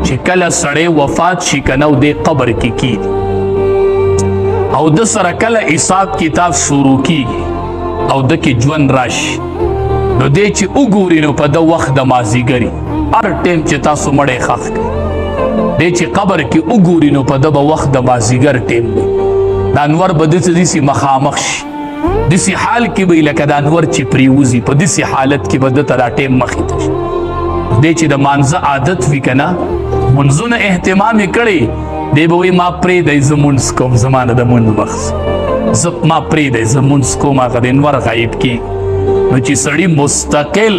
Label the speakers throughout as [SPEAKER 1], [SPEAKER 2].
[SPEAKER 1] چې کله سړی وفات شي کنه او د قبر کې کیږي او د سره کله حساب کتاب شروع کیږي او د کې ژوند راشي، نو دی چې وګوري نو په د وخت د مازیګري هر ټیم چې تاسو مړی ښخ کړئ، دی چې قبر کې وګوري نو په د به وخت د مازیګر ټیم دی. د انور به داسې داسې مخامخ شي، داسې حال کې به لکه د انور چې پرېوځي، په داسې حالت کې به ده ته دا ټیم مخې ته شي. دی چې د مانځه عادت وي که نه، منځونه اهتمام یې کړی، دی به وایي ما پرېږدئ زه مونځ کوم، زما نه د مونځ وخت، زه ما پرېږدئ زه مونځ کوم، هغه د انور غایب کېږي. نو چې سړي مستقل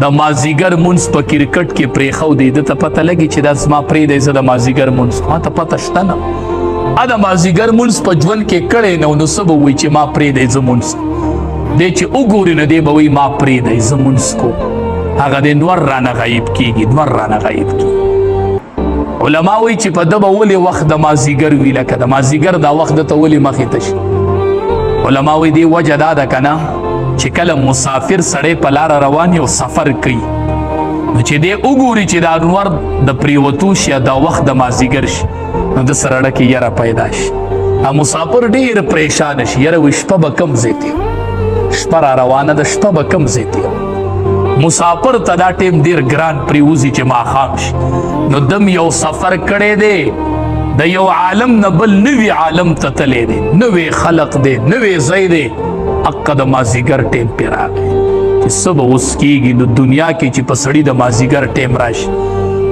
[SPEAKER 1] د مازیګر مونځ په کرکټ کې پرېښودی، ده ته پته لګي چې دا زما پرېږدئ زه د مازیګر مونځ کوم، ما ته پته شته نه، ا د مازیګر مونځ په ژوند کې کړی نه، نو څه به وایي چې ما پرېږدئ زه مونځ. دی چې وګوري نو دی به وایي ما پرېږدئ زه مونځ کوم، هغه دی نور رانه غایب کېږي، نور رانه غایب کېږي. علما وایي چې په ده به ولې وخت د مازیګر وي، لکه د مازیګر دا وخت ده ته ولې مخې ته شي؟ علما وایي دې وجه دا ده که نه چې کله مسافر سړی په لاره روان یو سفر کوي، نو چې دی وګوري چې دا انور د پریوتو شي، دا وخت د مازیګر شي، نو د سره کې یره پیدا شي، مسافر ډیر پریشان شي، یره وي شپه به کم ځای تېروو، شپه را روانه ده، شپه به کم ځای تېروو. مسافر ته دا ټیم ډیر ګران پریوځي چې ماښام شي، نو دم یو سفر کړی دی، د یو عالم نه بل نوي عالم ته تللی دی، نوی خلق دی، نوی ځای دی، اقه د مازیګر ټیم پرې راغی چې څه به اوس کېږي. نو دنیا کې چې په سړي د مازیګر ټیم راشي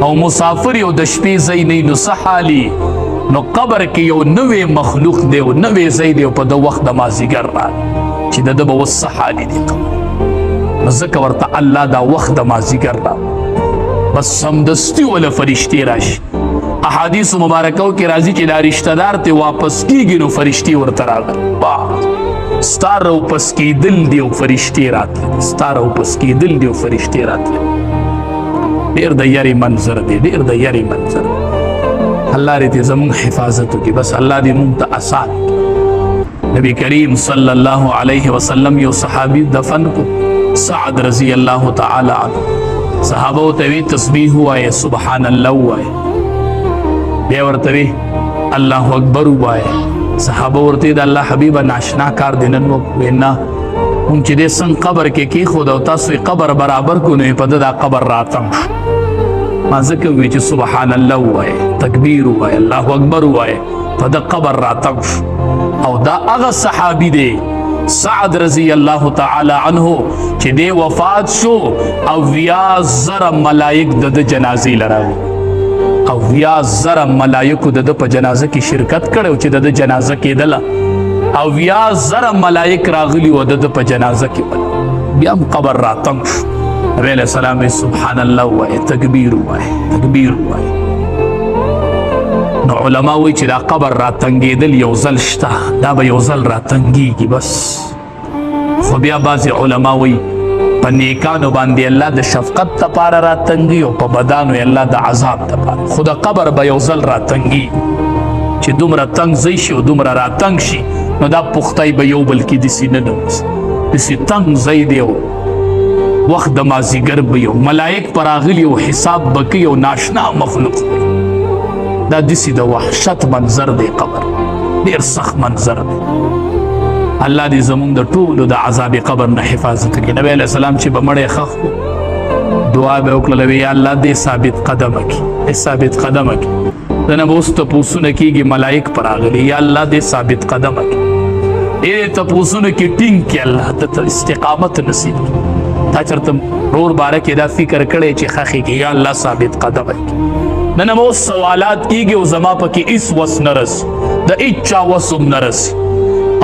[SPEAKER 1] او مسافر یو د شپې ځای نه، نو څه حالي؟ نو قبر کې یو نوی مخلوق دی او نوی ځای دی، او په د وخت د مازیګر راغی چې د ده به اوس څه حالي دی قبر. نو ځکه ورته الله دا وخت د مازیګر را بس سمدستي وله فرشتې راشي. احادیث مبارکو کې راځي چې دا رشتہ دار ته واپس کیږي نو فرشتې ورته راغلي، ستا راوپس کېدل دي او فرشتې راتلې، ستا راوپس کېدل دي او فرشتې راتلې. ډېر د یاري منظر دی، ډېر د یاري منظر دی. الله دې زموږ حفاظت وکړي، بس الله دې موږ ته آسان. نبی کریم صلی الله علیه وسلم یو صحابي دفن کو، سعد رضی الله تعالی عنہ. صحابه ته وی تسبیح وایي، سبحان الله وایي، بیا ورته وی الله اکبر وایي. صحابه ورته د الله حبیب ناشنا کار دی نن وینا، هم چې دې څنګه قبر کې کېښود او تاسو یې قبر برابر کو، نو په ده دا قبر راتم شو. ما ځکه وی چې سبحان الله وایي، تکبیر وایي، الله اکبر وایي، په ده قبر راتم شو. او دا هغه صحابي دی سعد رضی الله تعالی عنه چې دی وفات شو، او 70,000 ملائک د د جنازې لراوي، او 70,000 ملائکو د د په جنازه کې شرکت کړو چې د د جنازه کېدله، او 70,000 ملائک راغلي و د د په جنازه کې ول، بیا هم قبر راتنګ شو. نبی علیہ السلام سبحان الله وایي، تکبیر وایي، تکبیر وایي. نو علما وایي چې دا قبر راتنګېدل یو ځل شته، دا به یو ځل راتنګېږي بس. خو بیا بعضې علما وایي په نیکانو باندې الله د شفقت لپاره راتنګي او په بدانو الله د عذاب لپاره. خو د قبر به یو ځل راتنګي چې دومره تنګ ځای شي او دومره راتنګ شي، نو دا پختای به یو بل کې داسې نه ننوځي، داسې تنګ ځای دی او وخت د مازیګر به یو ملائک پر راغلي او حساب به کوي او ناشنا مخلوق دی. دا داسې د وحشت منظر دی، قبر ډېر سخت منظر دی. الله دې زمونږ د ټولو د عذاب قبر نه حفاظت کړي. نبی علیہ السلام چې به مړی ښخ کړو، دعا به وکړله، وی یا الله دې ثابت قدمه کړي، دې ثابت قدمه کړي. دنه به اوس تپوسونه کېږي، ملائک پر راغلي، یا الله دې ثابت قدمه کړي، دې تپوسونو کې ټینګ کړي، الله ته استقامت نصیب کړي. تا چېرته رور باره کې دا فکر کړی چې ښخې کړي، یا الله ثابت قدمه کړي. نن به اوس سوالات کېږي او زما پکې هیڅ وس نه رسي، د هیچا وس هم نه رسي.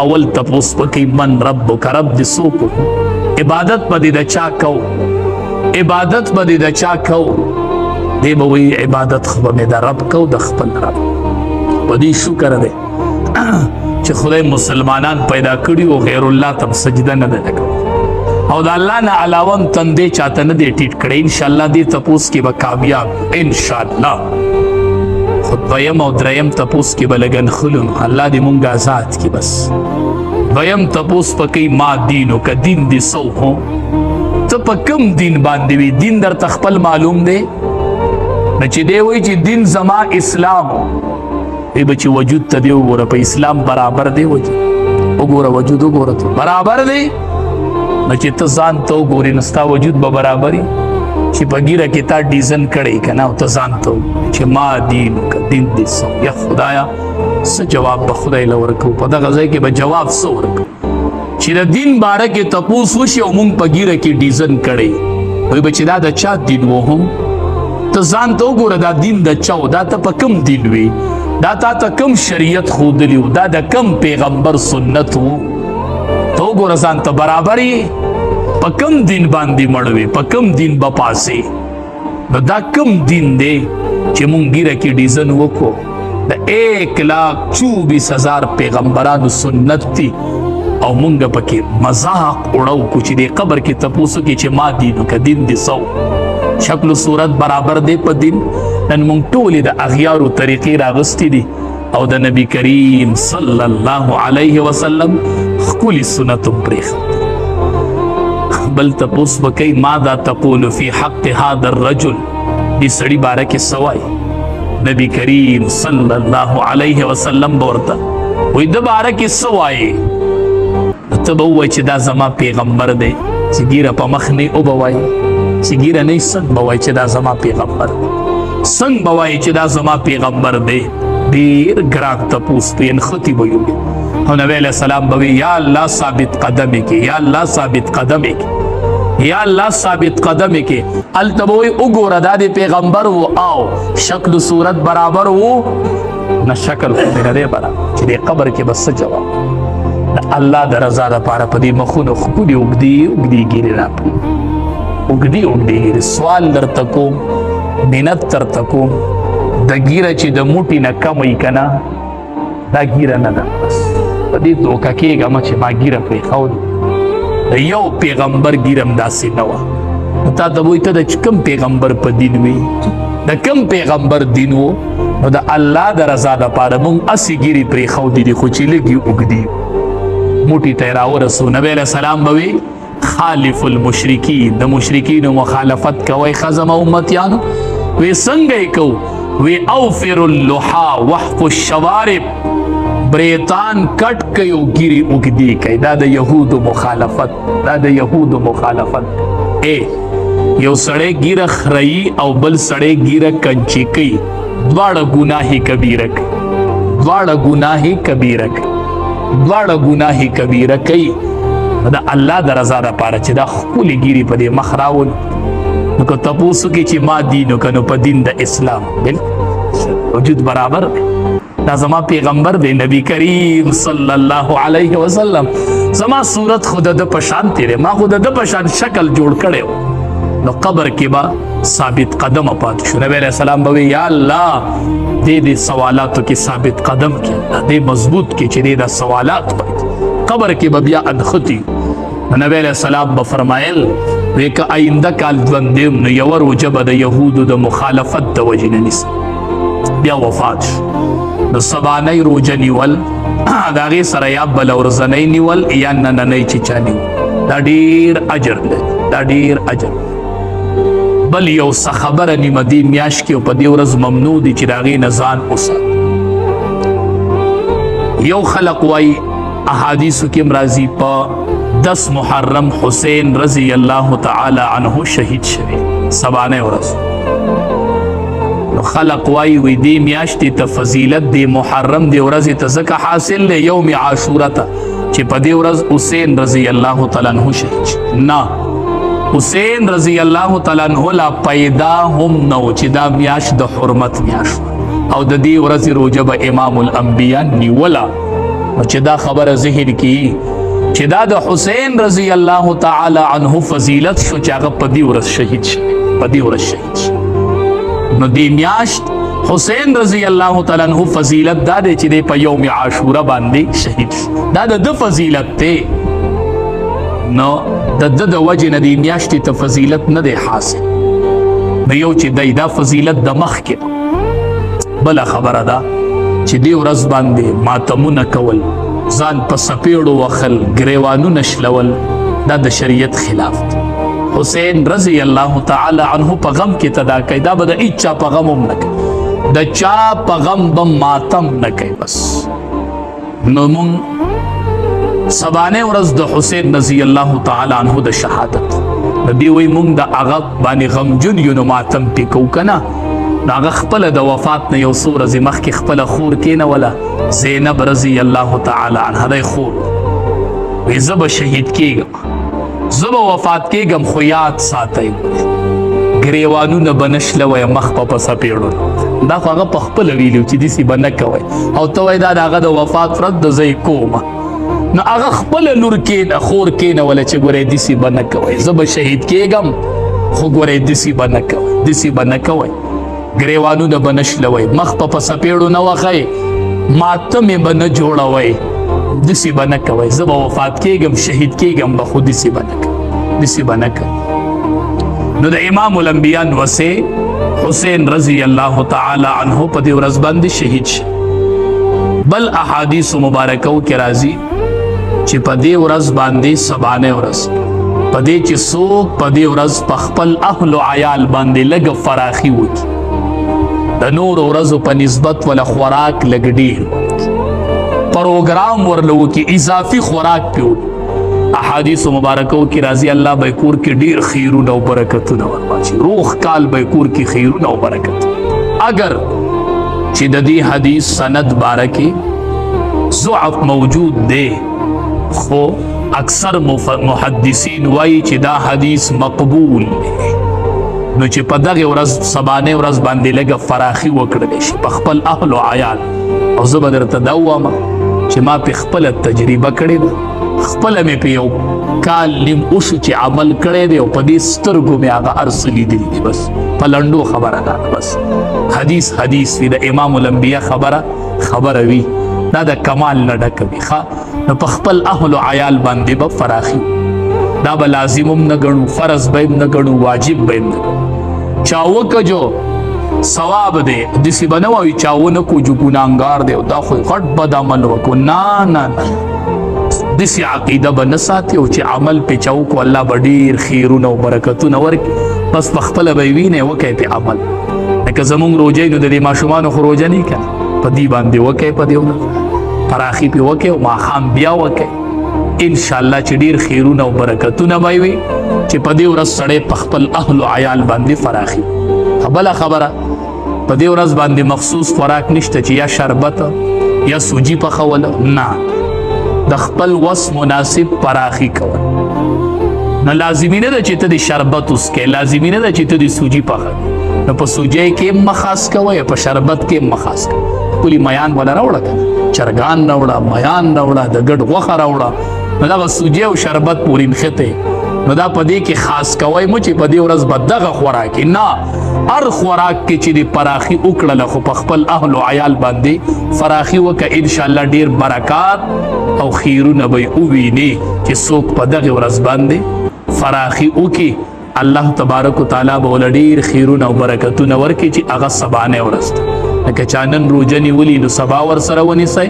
[SPEAKER 1] اول تپوس پکې من ربک، رب دې څوک، عبادت به دې د چا کو، عبادت به دې د چا کو؟ دی به وایي عبادت خو به مې د رب کو، د خپل رب. په دې شکر دی چې خدای مسلمانان پیدا کړي او غیر الله ته سجده نه ده لګولې، او د الله نه علاوه هم تندې چاته نه دی ټیټ کړی. انشاءالله دې تپوس کې به کامیاب انشاءالله. خو دویم او دریم تپوس کې به لږ نښلو، نو الله دې مونږ آزاد کړي. بس دویم تپوس پکې ما دینو که دین دې څه هو، ته په کوم دین باندې وي؟ دین درته خپل معلوم دی؟ نو چې دی وایي چې دین زما اسلام، وی به چې وجود ته دی وګوره، په اسلام برابر دی وجود وګوره، وجود وګوره ته برابر دی. نو چې ته ځان ته وګورې نو ستا وجود به برابري چې په ږیره کې تا ډیزن کړی که نه، او ته ځان ته وګورې چې ما دین که دین دې څه، یا خدایا څه جواب به خدای له ورکوو؟ په دغه ځای کې به جواب څه ورکوو چې د دین باره کې تپوس وشي او مونږ په ږیره کې ډیزن کړی؟ وایي به چې دا د چا دین و؟ هم ته ځان ته وګوره، دا دین د چا و؟ دا ته په کوم دین وي؟ دا تا ته کوم شریعت ښودلی و؟ دا د کوم پیغمبر سنت و؟ ته وګوره ځان ته، برابر یې؟ په کوم دین باندې مړ وې؟ په کوم دین به پاسې؟ نو دا کوم دین دی چې مونږ ږیره کې ډیزن وکړو؟ د 1,24,000 پیغمبرانو سنت دي او مونږ پکې مذاق اړو کو چې د قبر کې تپوسو کې چې ما دینو که دین دې سو، شکل و صورت برابر دی په دین؟ نن مونږ ټولې د اغیارو طریقې راغستې دي او د نبی کریم صلی الله علیه وسلم ښکلي سنت هم پرېښود. بل تپوس به کوي، ماذا تقول فی حق هذا الرجل؟ دې سړي باره کې څه وایي؟ نبی کریم صلی الله علیه وسلم به ورته وایي د باره کې څه وایي؟ ته به ووایي چې دا زما پیغمبر دی. چې ږیره په مخ نه وبه وایي، چې ږیره نه، څنګه به وایي چې دا زما پیغمبر دی؟ څنګه به وایي چې دا زما پیغمبر دی؟ ډېر ګران تپوس دی، نښتي به یو. او نبی علیہ السلام به وي، یا الله ثابت قدم کې، یا الله ثابت قدم کې، یا الله ثابت قدم کې. هلته به وایي وګوره، دا د پیغمبر و او شکل و صورت برابر و؟ نه، شکل خو مې نه دی برابر. چې د قبر کې به څه جواب؟ د الله د رضا لپاره په دې مخونو ښکلي اوږدې اوږدې ږیرې راپرې، اوږدې اوږدې ږیرې. سوال درته کوم، منت درته کوم، د ږیره چې د موټي نه کمه وي که نه، دا ږیره نه ده. بس په دې دوکه کېږه مه چې ما ږیره پرېښودې. د یو پیغمبر ږیره هم داسې نه وه. نو تا ته وایي ته د کوم پیغمبر په دین وي؟ د کوم پیغمبر دین و؟ نو د الله د رضا دپاره مونږ هسې ږیرې پرېښودې دي، خو چې لږې اوږدې موټي ته یې راورسو. نبی علیه السلام به وي، خالف المشرکین، د مشرکینو مخالفت کوئ ښځمه امتیانو. وی څنګه یې کوو؟ وی اوفر اللحا وحف الشوارب، بریتان کټ کوي او ږیرې اوږدې کوي. دا د یهودو مخالفت، دا د یهودو مخالفت. ای یو سړی ږیره خريي او بل سړی ږیره کنچي کوي، دواړه ګناه کبیره کوي، دواړه ګناه کبیره کوي، دواړه ګناه کبیره کوي. د الله د رضا لپاره چې دا ښکلې ږیرې په دې مخ راولو. نو که تپوس وکړي چې ما دین وکړه، نو په دین د اسلام بالکل وجود برابر دی. دا زما پیغمبر دی، نبی کریم صلی الله علیه وسلم. زما صورت خو د ده په شان دی، ما خو د ده په شان شکل جوړ کړی و. نو قبر کې به ثابت قدم پاتې شو. نبی علیہ السلام به وی، یا الله دې دې سوالاتو کې ثابت قدم کې، دې مضبوط کې چې دې دا سوالات وایي. قبر کې به بیا انختی. نبی علیہ السلام به فرمایل وی که آینده کال ژوند یم نو یوه روژه به د یهودو د مخالفت د وجې نه نیسم. بیا وفات شو. نو سبانۍ روژه نیول، د هغې سره یا بله ورځنۍ نیول یا نننۍ چې چا نیول، دا ډېر اجر لري، دا ډېر اجر. بل یو څه خبره نیمه دې میاشت کې او په دې ورځ ممنوع دي چې د هغې نه ځان وساتي. یو خلق وایي، احادیثو کې راځي، په 10 محرم حسین رضی الله تعالی عنه شهید شوی، سبانه ورځ. نو خلق وایي، وی دې میاشتې ته فضیلت دی، محرم دی ورځې ته ځکه حاصل دی، یوم عاشورا ته، چې په دې ورځ حسین رضی الله تعالی عنه شهید شو. نه، حسین رضی الله تعالی عنه لا پیدا هم نه و چې دا میاشت د حرمت میاشت او د دې ورځې روژه به امام الانبیا نیوله. نو چې دا خبره ذهن کې چې دا د حسین رضی الله تعالی عنه فضیلت شو چې هغه په دې ورځ شهید شو، په دې ورځ شهید شو. نو دې میاشت حسین رضی الله تعالی عنہ فضیلت دا دی چې دی په یوم عاشورا باندې شهید شو، دا د ده فضیلت دی. نو د ده د وجې نه دې میاشتې ته فضیلت نه دی حاصل. نو یو چې دی دا فضیلت د مخکې. بله خبره ده چې دې ورځ باندې ماتمونه کول، ځان په سپېړو وخل، ګریوانونه شلول، دا د شریعت خلاف دی. حسین رضی الله تعالی عنه په غم کې تدا کوي. دا به د هیچا په غم هم نه کوي، د چا په غم به ماتم نه کوي. بس نو مونږ سبانه ورځ د حسین رضی الله تعالی عنه د شهادت، نو دی وایي مونږ د هغه باندې غمجن یو، نو ماتم پې کوو که نه. نو هغه خپله د وفات نه یو څو ورځې مخکې خپله خور کېنوله، زینب رضی الله تعالی عنها، دی خور وی زه به شهید کېږم، زه به وفات کېږم، خو یاد ساتئ ګریوانونه به نه شلوئ، مخ په څپېړو. دا خو هغه په خپله ویلي چې داسې به نه کوئ، او ته وایې دا د هغه د وفات ورځ ده، زه یې کومه. نو هغه خپله لور کېنه، خور کېنوله چې ګورئ داسې به نه کوئ، زه به شهید کېږم، خو ګورئ داسې به نه کوئ، داسې به نه کوئ، ګریوانونه به نه شلوئ، مخ په څپېړو نه وخئ، ماتمې به نه جوړوئ، داسې به نه کوئ، زه به وفات کېږم، شهید کېږم به، خو داسې به نه کوئ، داسې به نه کوئ. نو د امام الانبیاء نوسې حسین رضی الله تعالی عنه په دې ورځ باندې شهید شي. بل احادیث مبارکو کې راځي چې په دې ورځ باندې، سبانه ورځ، په دې چې څوک په دې ورځ په خپل اهل او عیال باندې لږ فراخي وکړي، د نورو ورځو په نسبت وله خوراک لږ ډېر پروګرام ورله وکړي، اضافي خوراک پې وکړي، احادیث مبارکو کې راځي الله به کور کې ډېر خیرونه او برکتونه ورواچي، روغ کال به کور کې خیرونه او برکت. اگر چې د دې حدیث سند باره کې ضعف موجود دی، خو اکثر محدثین وایي چې دا حدیث مقبول دی. نو چې په دغه ورځ، سبانه ورځ باندې لږه فراخي وکړل شي په خپل اهل او عیال. او زه به درته دا ووایم چې ما په خپله تجربه کړې ده، خپله مې په یو کال نیم وشو چې عمل کړی دی، او په دې سترګو مې هغه هر څه لیدلي دي. بس په لنډو خبره ده، بس حدیث حدیث وي، د امام الانبیا خبره خبره وي، دا د کمال نه ډکه وي. ښه، نو په خپل اهل او عیال باندې به فراخي، دا به لازم هم نه ګڼو، فرض به هم نه ګڼو، واجب به هم نه ګڼو. چا وکړه جو ثواب دی، داسې به نه وایو چا ونه کو جو ګناهګار دی او دا خو غټ بد عمل وکړو. نه نه نه، داسې عقیده به نه ساتي، او چې عمل پې چا وکړو الله به ډېر خیرونه او برکتونه ورکړي. بس په خپله به یې وینې، وکړئ پې عمل. لکه زمونږ روژه، نو د دې ماشومانو خو روژه نه که په دې باندې وکړئ، په دې ورځ فراخي پې وکړئ او ماښام بیا وکړئ، انشاءالله چې ډېر خیرونه او برکتونه به وي چې په دې ورځ سړی په خپل اهل او عیال باندې فراخي. بله خبره، په دې ورځ باندې مخصوص خوراک نشته چې یا شربت یا سوجي پخوله، نه، د خپل وس مناسب پراخي کول. نو لازمي نه ده چې ته د شربت وڅکې، لازمي نه ده چې ته د سوجي پخوې، نو په سوجي کې هم خاص کوه، په شربت کې هم خاص کوه. کلی میان ولا راوړه کنه، چرګان راوړه، میان راوړه، د ګډ غوښه راوړه، نو دغه سوجي او شربت پورې نښتې. نو دا په دې کې خاص کوی مو چې په دې ورځ به دغه خوراک، نه، هر خوراک کې چې د پراخي وکړله، خو په خپل اهل او عیال باندې فراخي وکړه، انشاءالله ډېر برکات او خیرونه به یې وویني. چې څوک په دغې ورځ باندې فراخي وکړي، الله تبارک وتعالی به ول ډېر خیرونه او برکتونه ورکړي چې هغه سبانه ورځ ده. لکه چا نن روژه نیولي نو سبا ورسره ونیسئ،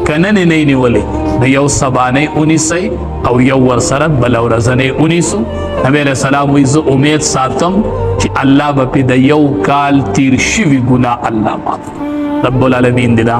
[SPEAKER 1] که نن یې نه نیولې نو یو سبانه ونیسئ او یو ورسره بله ورځنۍ ونیسو. نبی علیه السلام وایي زه امید ساتم چې الله به پې د یو کال تیر شوي ګناه الله معاف. رب العالمین دې دا